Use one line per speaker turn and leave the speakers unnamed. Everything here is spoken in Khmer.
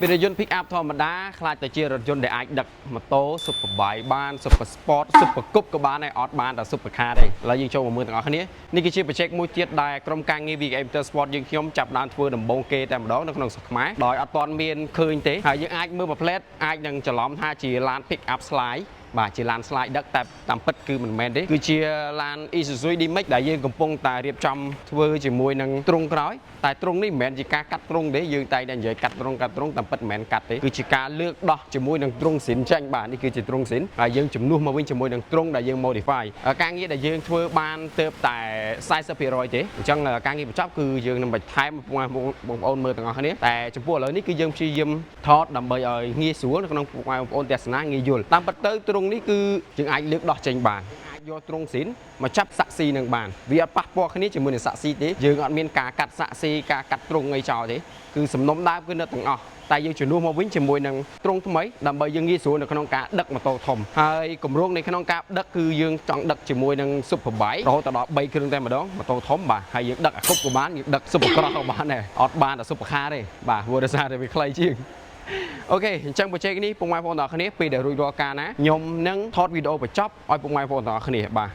ពីរថយន្ត pick up ធម្មតាក្លាយទៅជារថយន្តដែលអាចដឹកម៉ូតូ super bike បាន super sport super coupe ក៏បានដែរអត់បានតែ super car ទេឥឡូវយើងចូលមកមើលទាំងអស់គ្នានេះគឺជា project មួយទៀតដែលក្រុមការងារ VKA Motor Sport យើងខ្ញុំចាប់ដើមធ្វើដំបូងគេតែម្ដងនៅក្នុងស្រុកខ្មែរដោយអត់ទាន់មានឃើញទេហើយយើងអាចមើលមួយផ្លែតអាចនឹងច្រឡំថាជាឡាន pick up slide បាទជាឡាន slide ដឹកតែតាមពិតគឺមិនមែនទេគឺជាឡាន Isuzu D-Max ដែលយើងកំពុងតែរៀបចំធ្វើជាមួយនឹងទ្រុងក្រោយតែទ្រុងនេះមិនមែនជាការកាត់ទ្រុងទេយើងតែងតែនិយាយកាត់ទ្រុងកាត់ទ្រុងតាមពិតមិនមែនកាត់ទេគឺជាការលើកដោះជាមួយនឹងទ្រុងស៊ីនចេញបាទនេះគឺជាទ្រុងស៊ីនហើយយើងជំនួសមកវិញជាមួយនឹងទ្រុងដែលយើង modify ការងារដែលយើងធ្វើបានទៅតែ40%ទេអញ្ចឹងការងារបញ្ចប់គឺយើងនឹងបន្ថែមបងប្អូនមើលទាំងអស់គ្នាតែចំពោះឥឡូវនេះគឺយើងព្យាយាមថតដើម្បីឲ្យងាយស្រួលនៅក្នុងបងប្អូនទស្សនាងាយយល់តាមពិតទៅទ្រុងនេះគឺយើងអាចលើកដោះចេញបានអាចយកទ្រុងស៊ីនមកចាប់សាក់ស៊ីនឹងបានវាអត់ប៉ះពាល់គ្នាជាមួយនឹងសាក់ស៊ីទេយើងអត់មានការកាត់សាក់ស៊ីការកាត់ទ្រុងអីចោលទេគឺសំណុំដើមគឺនៅទាំងអស់តែយើងជំនួសមកវិញជាមួយនឹងទ្រុងថ្មីដើម្បីយើងងាយស្រួលនៅក្នុងការដឹកម៉ូតូធំហើយគម្រោងនៅក្នុងការដឹកគឺយើងចង់ដឹកជាមួយនឹង Super Bike រហូតដល់3គ្រឿងតែម្ដងម៉ូតូធំបាទហើយយើងដឹកអា coupe ក៏បានយើងដឹក Super Cross ក៏បានដែរអត់បានតែ Super Car ទេបាទព្រោះដោយសារតែវាខ្លីជាង OK អញ្ចឹង project នេះពុកម៉ែបងប្អូនទាំងអស់គ្នាពេលដែលរួចរាល់ការណាខ្ញុំនឹងថតវីដេអូបញ្ចប់ឲ្យពុកម៉ែបងប្អូនទាំងអស់គ្នាបាទ។